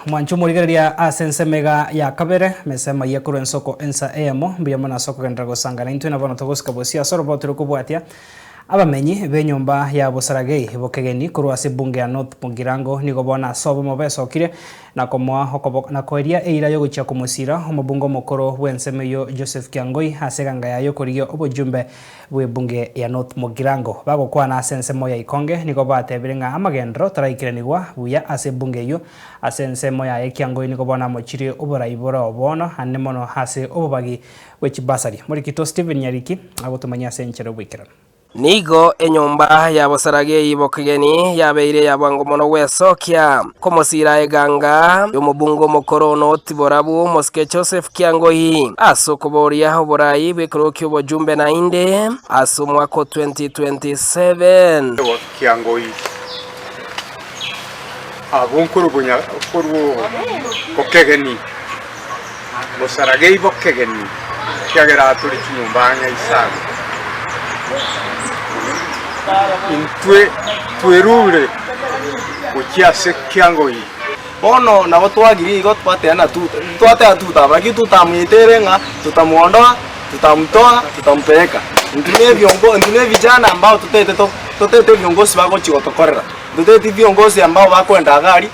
Mwanche omorigereria ase ensemo iga ya kabere, mesa emayia korwa ensoko ensa eyemo, mbuya mono ase okogenderera gosanga naintwe, na bono togosika bosio ase orobao tore kobwatia abamenyi b'enyomba ya Bosaragei Bokegeni korwa ase ebunge ya North Mugirango nigo bono ase obomo besokire na komoa okoboko na koeria eira y'ogochia komosira omobunge omokoro bw'ensemo eyio Joseph Kiangoi ase eganga yaye y'okorigia obojumbe bw'ebunge ya North Mugirango. Bagokwana ase ensemo ya Ikonge nigo batebire ng'a amagenderero taraikeranigwa buya ase ebunge eyio. Ase ensemo yaye Kiangoi nigo bono amochirie oborai bore bono ande mono ase obobagi bwe chibasari. Morikito Stephen Nyariki agotomanyia ase enchera y'oboikeranu. Nigo enyomba ya bosaragei bokegeni yabeire eya bwango mono gwesokia, komosira eganga y'omobunge omokoro onoti borabu omosike Joseph Kiangoi ase okoboria oborai bw'ekerogo ki'obojumbe naende ase omwaka o 2027. Kiangoi abwo nkorwa bokegeni. Bosaragei bokegeni, ekiagera tore chinyomba ang'e isano. Intwe twerure gochia ase ekiango eye. Bono nabo twagirie igo twateba na tu twateba tutaba lakini tutamoitere ng'a tutamuondoa, tutamutoa, tutampeleka. Intwe na ebiongo intwe na evijana ambao totaete to totaete ebiongosi bagochi gotokorera. Totaeti viongozi ambao bakoenda iga aria.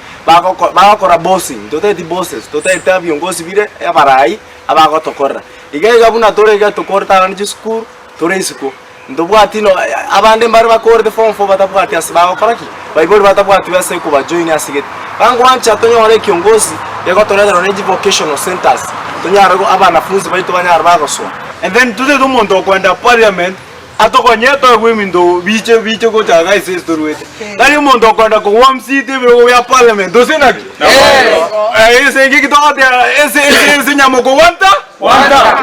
Bagokora bossing, totaeti bosses, totaeti abiongosi bire abarai abagotokorera. Iga iga buna tore iga tokorete abana chisukuru, tore isiko, ntobwati no abande mbare bakorete form four batabwati ase bagokora ki? Baibori batabwati besa ekobajoin ase gete. Bangwancha tonyore ekiongosi gegotoretera nonye chi vocational centers, tonyare abanafunzi baito banyare bagosoma. And then totaete omonto okoenda parliament Atokonye toegwe ebinto biche biche gocha iga ase ase toruete. Tari omonto okoenda kogwa msiti ebirogo bia parliament gose naki? Eh, ase eki togoteba ase ase ase nyamoko wanta wanta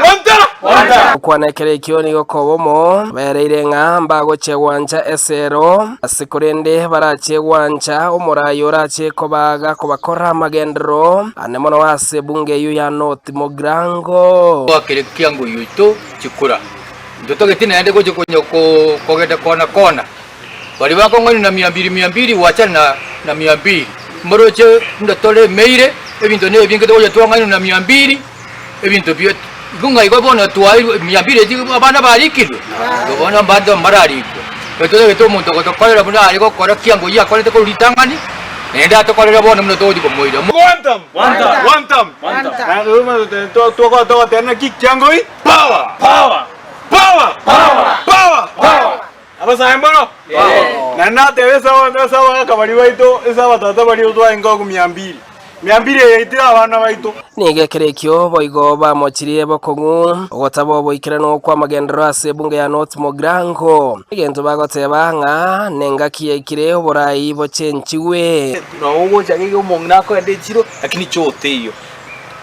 wanta. Gokwana ekero ekio nigo koba omo, bereire ng'a mbagochia gwancha esero, ase korende barachie gwancha omorai orache kobaga kobakora amagenderero ane mono ase ebunge eyio ya North Mugirango. Twakire kiango yoito chikura. Ntotageti naende gocha konya kogenda kona kona. Baria bakong'ainwa na mia mbiri mia mbiri gwachana na na mia mbiri. Moroche buna tore emeire, ebinto na ebinge togocha twang'ainwa na mia mbiri, ebinto bia igo ng'a igo bono twairwe mia mbiri echi abana barikirwe? Igo bono abanto mbararikwe. Ekero totagete omonto ogotokorera buna are gokora kiango oyio akorete korwa ritang'ani, naende atokorere bono buna togochia komoira. One term, one term, togoteba naki kiangoi. Power! Power! Power! Power! Power! Power! Abasae mbono? Naende nateba ase ase abagaka baria baito, ase abatata baria twarenge korwa mia mbiri. Mia mbiri eye yaitire abana baito. Nigo ekero ekio boigo bamochirie bokong'u ogotaba oboikeranu kw'amagenderero ase ebunge ya North Mugirango, egento bagoteba ng'a nengaki yaikire oborai bochenchigwe. Nabo ogocha iga omong'ina akoenda echiro lakini choo teiyo.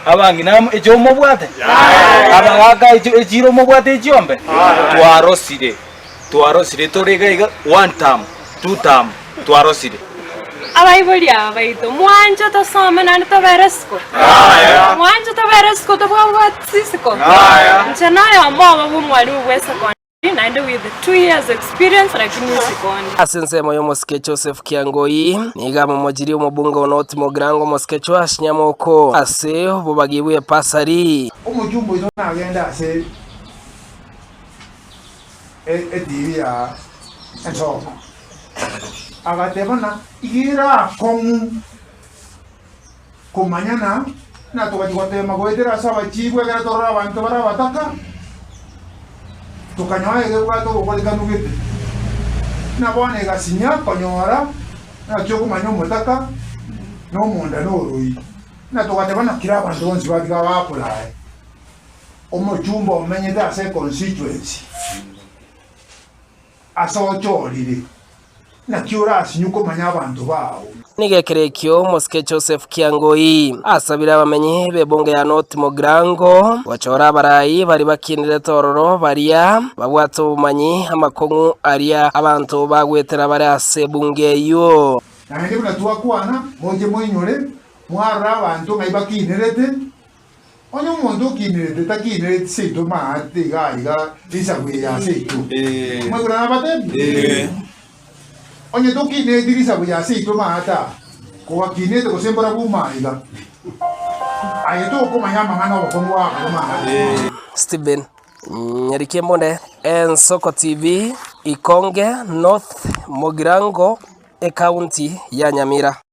Abang'ina amo echo mobwate? Abagaka echo echiro mobwate echiombe? Twarosire, twarosire tore iga iga one term, two term, twarosire. Abaibori aba baito, mwanche tosome naende tobere isiko? Mwanche tobere isiko tobwabwati isiko? Inche noyomo obo bw'omwalimu bw'esekondari. Naende with 2 years experience lakini isiko onde. Ase ensemo y'omosike Joseph Kiangoi, nigo amomochirie omobunge o North Mugirango omosike Joash Nyamoko ase obobagi bw'epasari. Omochumba oito nagende ase etibi ya ensoko, agateba ng'a iga ere akong'u komanyana, na togachia goteema goetera ase abachifu ekero torore abanto bare abataka, tokanyora egebwate obokorekanu gete. Na bono egasinya konyora naki okomanya omotaka na omonda na oroi. Na togateba naki kera abanto bonsi batiga ba-apply omochumba omenyete ase econstituency ase ochorire. Naki orasinywe komanya abanto bao? Nigo ekero ekio omosike Joseph Kiangoi asabire abamenyi b'ebunge ya North Mugirango gochora abarai baria bakinirete ororo baria babwate obomanyi amakong'u aria abanto bagwetera bare ase ebunge eyio. Naende buna twakwana, moche moinyore, mwarora abanto ng'ai bakinerete, Onye omonto okinerete takinereti seito maate iga aiga risabu eye ya seito. Mwaigure nabatebie? Onye tokinereti risabu ya seito maate aa. Kogakinete gose mbora buma iga, aye tokomanya amang'ana obokong'u bw'akare mang'ana. Stephen Nyarikembonde, Ensoko TV, Ikonge North, Mugirango, Ekaunti ya Nyamira.